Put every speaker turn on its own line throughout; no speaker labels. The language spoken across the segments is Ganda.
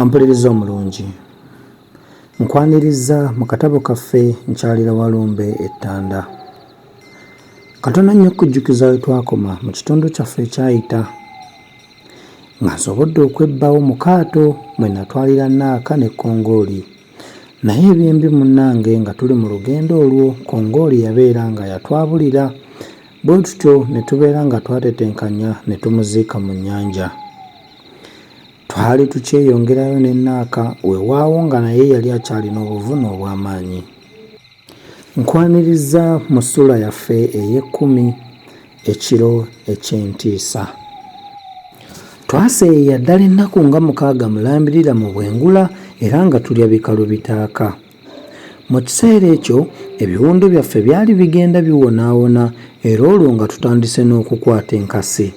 Ampuliriza omulungi, nkwanirizza mu katabo kaffe Nkyalira Walumbe e Ttanda. Katono nnyo okukujjukiza we twakoma mu kitundu kyaffe ekyayita nga nsobodde okwebbawo mu kaato mwe natwalira Naaka ne Kkongooli. Naye ebyembi munnange nga tuli mu lugendo olwo Kkongooli yabeera nga yatwabulira bwe tutyo ne tubeera nga twatetenkanya ne tumuziika mu nnyanja. Twali tukyeyongerayo ne Naaka wewaawo nga naye yali akyalina obuvune obw'amaanyi. Nkwanirizza mu ssuula yaffe ey'ekkumi, Ekiro eky'Entiisa. Twaseeyeeya ddala ennaku nga mukaaga mulambirira mu bwengula era nga tulya bikalu bitaaka. Mu kiseera ekyo ebiwundu byaffe byali bigenda biwonaawona era olwo nga tutandise n'okukwata enkasi.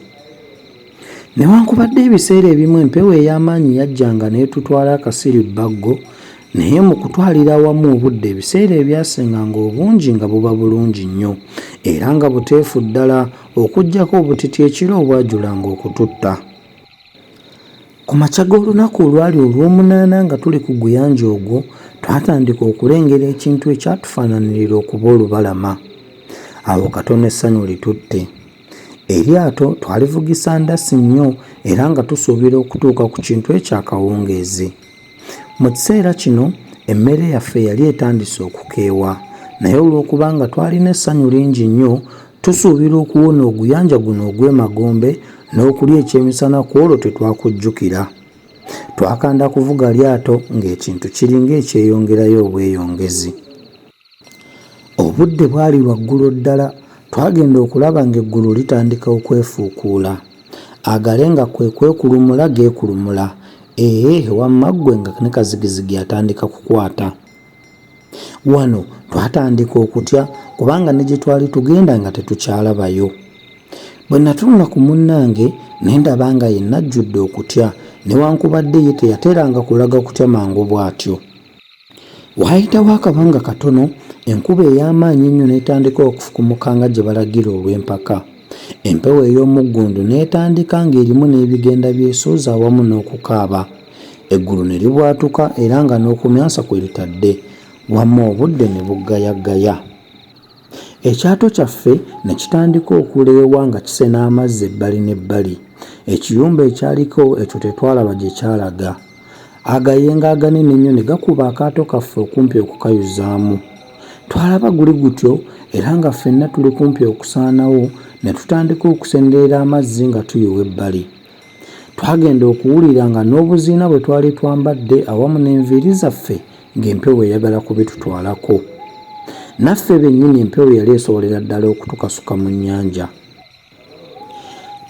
Newankubadde ebiseera ebimu empewo ey'amaanyi yajjanga n'etutwala akasiribbaggo, naye mu kutwalira awamu obudde ebiseera ebyasinganga obungi nga buba bulungi nnyo era nga buteefu ddala okuggyako obutiti ekiro obwajulanga okututta. Ku makya g'olunaku olwali olw'omunaana nga tuli ku guyanja ogwo, twatandika okulengera ekintu ekyatufaananirira okuba olubalama. Awo katono essanyu litutte. Eryato twalivugisa ndasi nnyo era nga tusuubira okutuuka ku kintu ekyo akawungeezi. Mu kiseera kino emmere yaffe yali etandise okukeewa, naye olw'okuba nga twalina essanyu lingi nnyo, tusuubira okuwona oguyanja guno ogw'emagombe n'okulya ekyemisana ku olwo tetwakujjukira. Twakanda kuvuga lyato ng'ekintu kiringa ekyeyongerayo obweyongezi. Obudde bwali lwa ggulo ddala, twagenda okulaba ng'eggulu litandika okwefuukuula. Agale nga kwe kwekulumula geekulumula, eeh wamma ggwe nga ne kazigizigi atandika kukwata. Wano twatandika okutya kubanga ne gye twali tugenda nga tetukyalabayo. Bwe natunula ku munnange ne ndaba nga yenna ajjudde okutya newankubadde ye teyateranga kulaga kutya mangu bw'atyo. Waayitawo akabanga katono, enkuba ey'amaanyi ennyo n'etandika okufukumuka nga gye balagira olw'empaka. Empewo ey'omuggundu n'etandika ng'erimu n'ebigenda byesooza awamu n'okukaaba. Eggulu ne libwatuka era nga n'okumyansa kwe litadde, wamma obudde ne buggayaggaya. Ekyato kyaffe ne kitandika okuleewa nga kisena amazzi ebbali n'ebbali. Ekiyumba ekyaliko ekyo tetwalaba gye kyalaga. Agayengo aganene ennyo ne gakuba akaato kaffe okumpi okukayuzaamu. Twalaba guli gutyo era nga ffenna tuli kumpi okusaanawo ne tutandika okusenerera amazzi nga tuyiwa ebbali. Twagenda okuwulira nga n'obuziina bwe twali twambadde awamu n'enviiri zaffe ng'empewo eyagala kubitutwalako. Naffe bennyini empewo yali esobolera ddala okutukasuka mu nnyanja.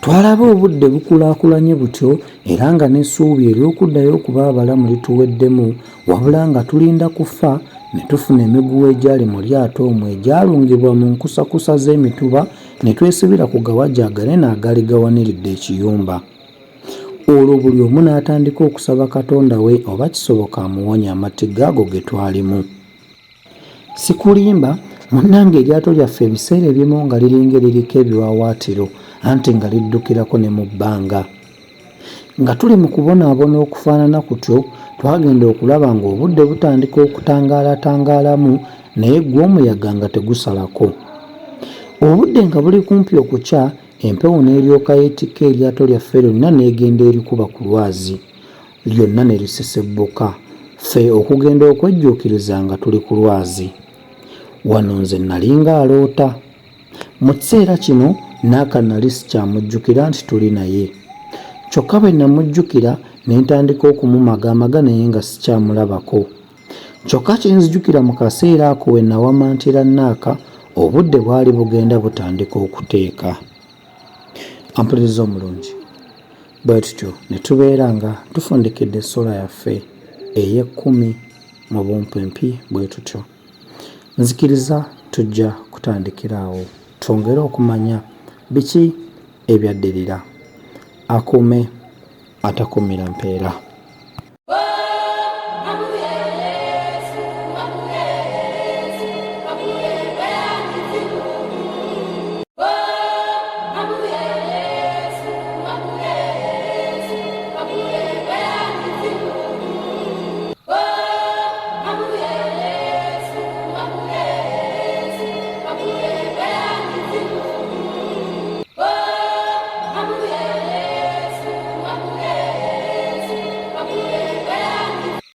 Twalaba obudde bukulaakulanye butyo era nga n'essuubi ery'okuddayo okuba abalamu lituweddemu wabula nga tulinda kufa ne tufuna emiguwa egyali mu lyato omwo egyalungibwa mu nkusakusa z'emituba ne twesibira ku gawagi aganene agaali gawaniridde ekiyumba. Olwo buli omu n'atandika okusaba Katonda we oba kisoboka amuwonye amatigga ago ge twalimu. Sikulimba, munnange eryato lyaffe ebiseera ebimu nga liringa eririko ebiwaawaatiro anti nga liddukirako ne mu bbanga. Nga tuli mu kubonaabona okufaanana kutyo, twagenda okulaba ng'obudde butandika okutangaalatangaalamu naye gwo omuyaga nga tegusalako. Obudde nga buli kumpi okukya, empewo n'eryoka yeetikka eryato lyaffe lyonna n'egenda erikuba ku lwazi, lyonna ne lisesebbuka, ffe okugenda okwejjuukiriza nga tuli ku lwazi. Wano nze nnalinga aloota. Mu kiseera kino Naaka nnali sikyamujjukira nti tuli naye. Kyokka bwe namujjukira ne ntandika okumumagaamaga naye nga sikyamulabako. Kyokka kye nzijukira mu kaseera ako we nawamantira Naaka obudde bwali bugenda butandika okuteeka. Ampuliriza omulungi, bwe tutyo ne tubeera nga tufundikidde essuula yaffe ey'ekkumi mu bumpimpi bwe tutyo. Nzikiriza tujja kutandikira awo twongere okumanya biki ebyaddirira. Akuume atakuumira mpeera.